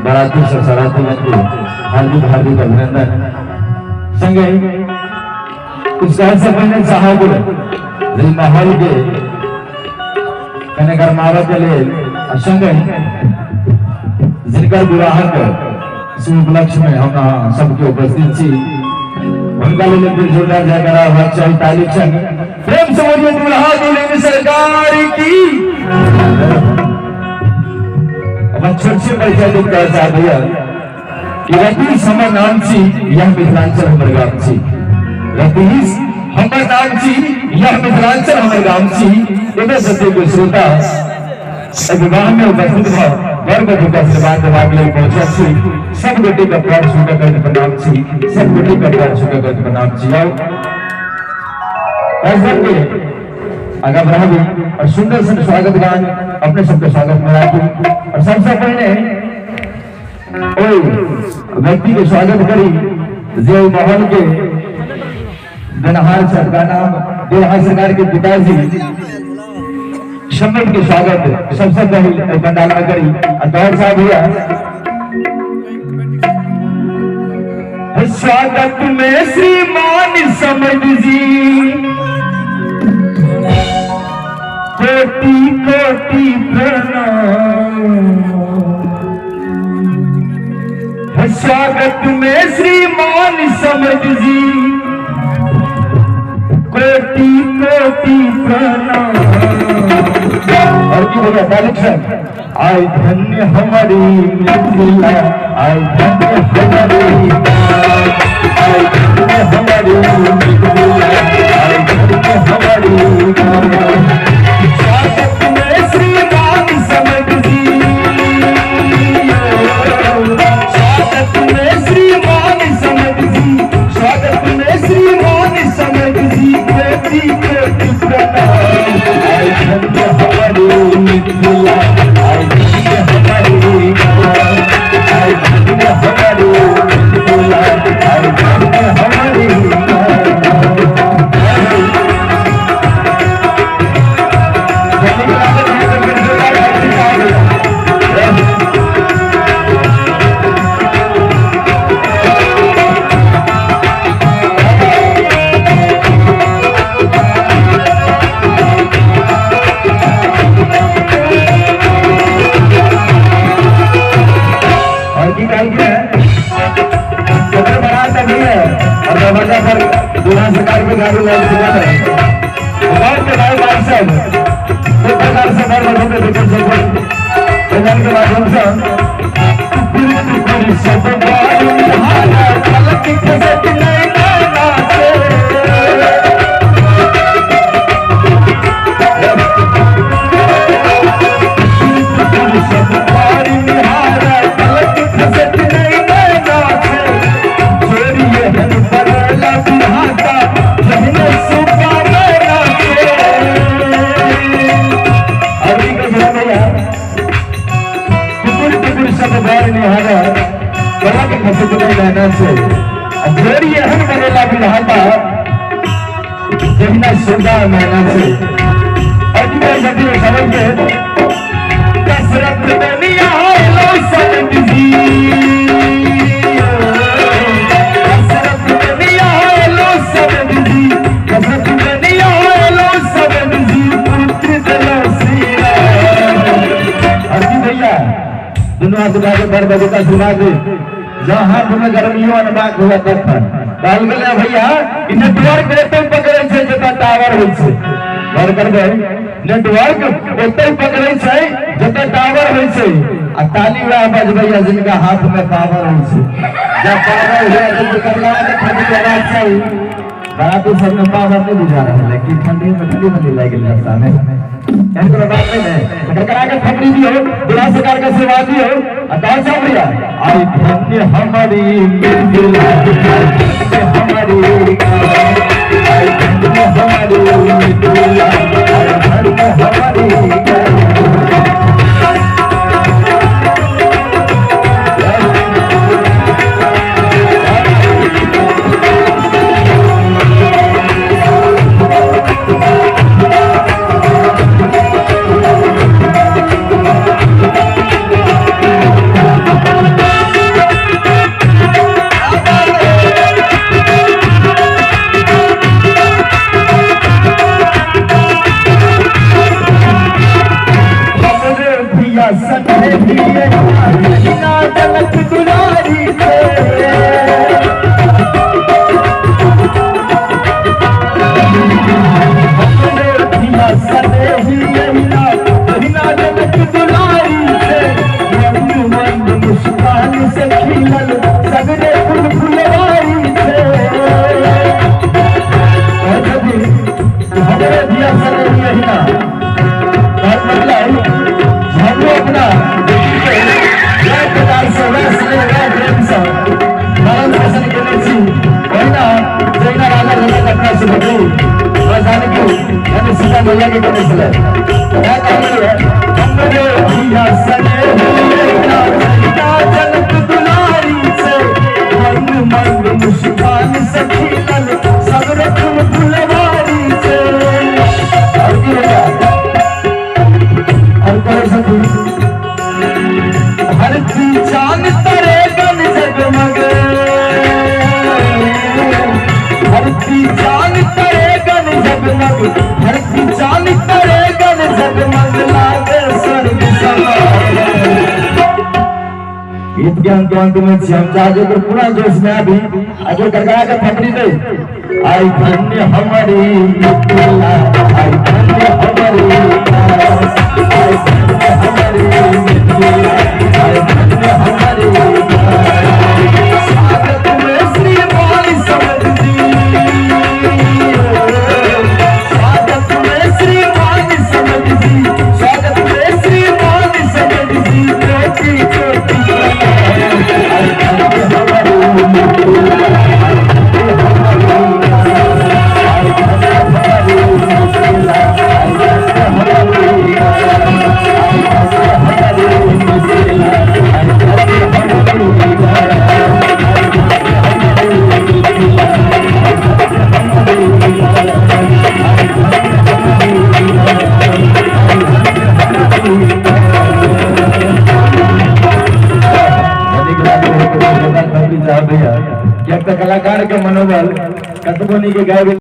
बाराती सब सराती गण के हार्दिक हार्दिक अभिनंदन। संगे कुछ कहे से पहिने चाहब जे माहौल के कने गरमाबऽ के लेल आ संगे जिनकर विवाहक शुभ उपलक्ष्य में हम अहाँ सबके उपस्थित छी, हुनका लेल एक बेर जोरदार जयकारा होबाक चाही तालीक संग। प्रेम से बोलिए दुल्हा दुल्हन सरकार की। अपन छोट छोट परिचय देख कह चाहब भैया कि रतीश हमर नाम छी, यह मिथिलांचल हमर गाम छी। रतीश हमर नाम छी, यह मिथिलांचल हमर गाम छी। एमे जतेक श्रोता एहि विवाह में उपस्थित भऽ वर वधू के आशीर्वाद देबाक लेल पहुंचल छी, सब गोटे के पैर छू कऽ करैत प्रणाम छी, सब गोटे के पैर छू कऽ करैत प्रणाम छी। आओ सबके आगा बढ़ाबी और सुंदर सन स्वागत गान अपने सबके स्वागत में राखी। और सबसे पहले ओहि व्यक्ति के स्वागत करी जे ओहि माहौल के देनहार सरकार नाम देवहा सरकार के पिताजी सम्मत के स्वागत सबसे पहले एहि पंडाल में करी। आ दौड़ साहब भैया स्वागत में श्रीमान समझ जी कोटि कोटि प्रणाम। स्वागत में श्रीमान समझ जी कोटि कोटि प्रणाम। और की भैया तालिक सर I धन्य हमारी मिथिला, आई धन्य हमारी, आई धन्य हमारी मिथिला, आई धन्य हमारी। स्वागत में श्रीमान समझ जी, स्वागत में श्रीमान समझ जी, स्वागत में श्रीमान समझ जी कोटि कोटि प्रणाम। आई धन्य हमारी मिथिला, आई धन्य हमारी, आई धन्य हमारी मिथिला, आई धन्य हमारी। और की कहल है सदर बारात अभी है और दरवाजा पर दूल्हा सरकार के गाड़ी लग चुका है। और के भाई भाई सब एक प्रकार से वर वधु के भीतर से भजन के माध्यम से टुकुर टुकुर सब बार निहारा पलक खसक नैना से। टुकुर सब बार निहारा पलक खसक नैना से। चोरिए हन बदला बिहाता जहने सुबह मैना से। अभी का जो भैया टुकुर टुकुर सब बार निहारा पलक खसक नैना से। जोड़िए हन बदला बिहाता जहने सुबह मैना से। और की कह सकती है समझ के कसरत दुनिया लो सब जी, कसरत दुनिया लो सब जी, कसरत दुनिया लो सब जी पुत्र दिलो सीरा। और की भैया दुनू हाथ उठा के बर बजे का आशीर्वाद दे। जहाँ हाथ में गर्मियों अनबाक हुआ तखन कहल गेलै भैया ई नेटवर्क एतै पकड़ै छै जतऽ टावर होइ छै। गौर करबै, नेटवर्क ओतै पकड़ै छै जतऽ टावर होइ छै। आ ताली वएह बजबैया जिनका हाथ में पावर होइ छै। जब पावर हुआ तो करला के ठंडी होबाक चाही। बाराती सब में पावर नहीं बुझा रहल है कि ठंडी में ठंडी ठंडी लागि गेल रास्ता में। एहन कोनो बात नहीं है। करकरा के थपड़ी दियो, दूल्हा सरकार के आशीर्वाद दियो। आ दाल साहब भैया आई धन्य हमारी मिथिला, आई धन्य हमारी, आई धन्य हमारी मिथिला, आई धन्य हमारी। सनेही जनक दुलारी से। हमरे धिया सनेही अहिना जनक दुलारी से। मंद मंद मुस्कान से खिलल सगरे फूल फुलवारी से। हमरे धिया सनेही अहिना मतलब हम अपना प्रकार से वह प्रेम से भरण पोषण केने छी। ओहिना जहिना राजा जनक अपना से बदलू जानकी यानी सीता मैया के केने छलै। वएह कहलियै हमरे धिया सनेही अहिना जनक दुलारी से। मंद मंद मुस्कान से खिलल सगरे फूल फुलवारी से। और की भैया और कहे सकी धरती चांद तरे गन जगमग। धरती चांद तरे गन जगमग। धरती चांद तरे गन जगमग लागे स्वर्ग समान। गीत के अंत अंत में हम चाहे तो पूरा जोश में अभी अगर करकरा के थपड़ी दे। आई धन्य हमारी मिथिला, आई धन्य हमारी, आई धन्य हमारी मिथिला, आई धन्य हमारी। स्वागत में श्री मान समझ जी, स्वागत में श्री मान समझ जी, स्वागत में श्री मान समझ जी। छोटी छोटी आई धन्य हमारी मिथिला, आई धन्य हमारी मिथिला, आई धन्य हमारी, आई धन्य हमारी मिथिला, आई धन्य हमारी, भैया कलाकार के मनोबल कतबो नीक गायब।